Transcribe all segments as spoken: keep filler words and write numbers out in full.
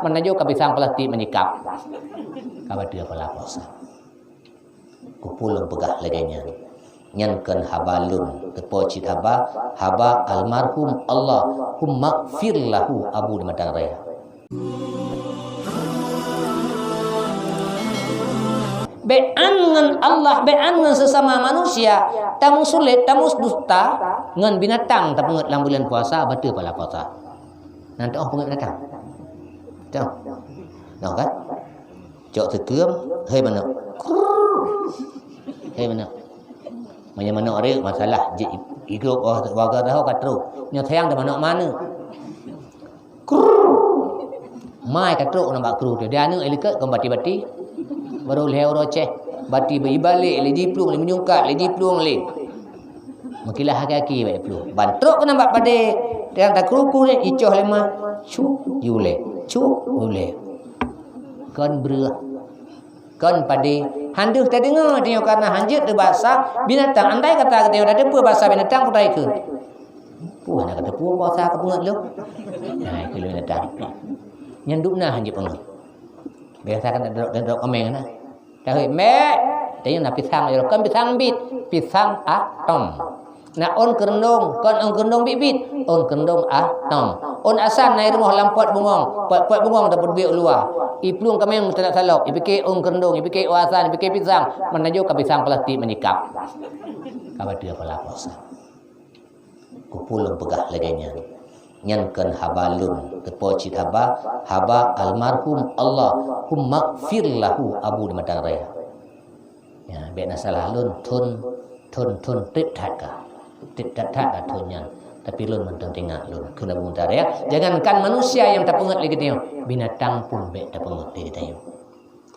Meunajoh ka pisang plastik menyikap. Ka bateue pahala puasa. Keupeue lôn peugah lagée nyan? Nyan kon haba lôn, teupeue cit haba, haba almarhum Allahummaghfir lahu Abu di Matang Raya. Bék án ngon Allah, bék án ngon sesama manusia, tamusulet, tamudusta ngon binatang tapeungeut lam buleuen puasa, bateue pahala puasa. Nan teuoh peungeut binatang. Teuoh. Noh kan? Cok teukeum, "Hei manok." Krrrr. "Hei manok." Meunyoe manok rek masalah, jeuet i-, igrop oh, warga tahu ka trok. Nyoe sayang dah manok mana? Krrrr. Mai ka trok nang bak kru tu. Dia aneuk likot kon bati-bati. Baru lhée uroe ceh. Bati beuibalek, lé jiplueng, lé menyungkat, lé jiplueng, lé. Meukilah haki-haki bak jiplueng. Ban trok keunan bak padé. Tiang takru-kru lé, icoh lé ma. Cuk, yue lé. Cuk, yue lé. Kon breueh. Kon padé. Handeuh tadeungoe tanyoe karena hanjeuet teuh basa binatang. Andai kata geutanyoe tateupeue basa binatang, peue taikheun? Peue hana kateupeue basa kapeungeut lôn? Nah, ikheun lé binatang. Nyan dum na hanjeuet peungeut. Biasa kan drop, drop kameng na. Tahu mek, tanyoe na pisang, kon pisang bit, pisang atom. Na ôn keureuendong, kon ôn keureuendong bit-bit, ôn keureuendong atom. Ôn asan na i rumoh lam pot bungong, pot-pot bungong tapeuduek u luwa. Iplueng kameng meutalak salok, ipike ôn keureuendong, ipike ôn asan, ipike pisang, meunajoh ka pisang plastik menyikap. Ka bateue pahala puasa. Keupeue lôn peugah lagée nyan? Nyan kon haba lôn, teupeue cit haba, haba almarhum Allahummaghfir lahu Abu di Matang Raya. Ya, bék na salah lôn, thon, thon, thon treb that ka. Treb that-that ka thon nyan. Tapi lôn mantong teuingat lôn, kheun Abu Matang Raya. Jangankan manusia nyang tapeungeut lé geutanyoe, binatang pun bék tapeungeut lé geutanyoe.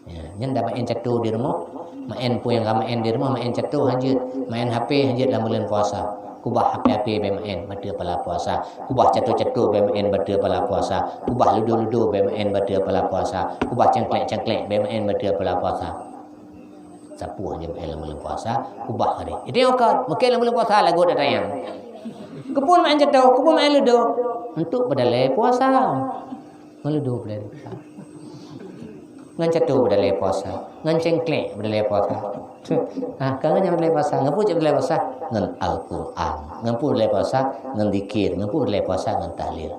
Ya, nyan dah maén cato di rumoh. Maén peue nyang ka maén di rumoh, maén cato hanjeuet, maén H P hanjeuet lam buleuen puasa. Kubah H P-HP bék maén, bateue pahala puasa. Kubah cato-cato bék maén, bateue pahala puasa. Kubah ludo-ludo bék maén, bateue pahala puasa. Kubah cangklek-cangklek bék maén, bateue pahala puasa. Sapeue hanjeuet maén lam buleuen puasa, kubah hari. Itu nyang ka, mungkin lam buleuen puasa lagot ata nyang. Keupeue maén cato, keupeue maén ludo? Untuk beudalée puasa. Ngon ludo beudalée puasa. Ngon cato beudalée puasa. Ngon cangklek beudalée puasa. Ha, ka ngon nyang beudalée puasa. Ngon peue cit beudalée puasa? Ngon Al-Quran. Ngon peue beudalée puasa? Ngon zikir. Ngon peue beudalée puasa? Ngon tahlil.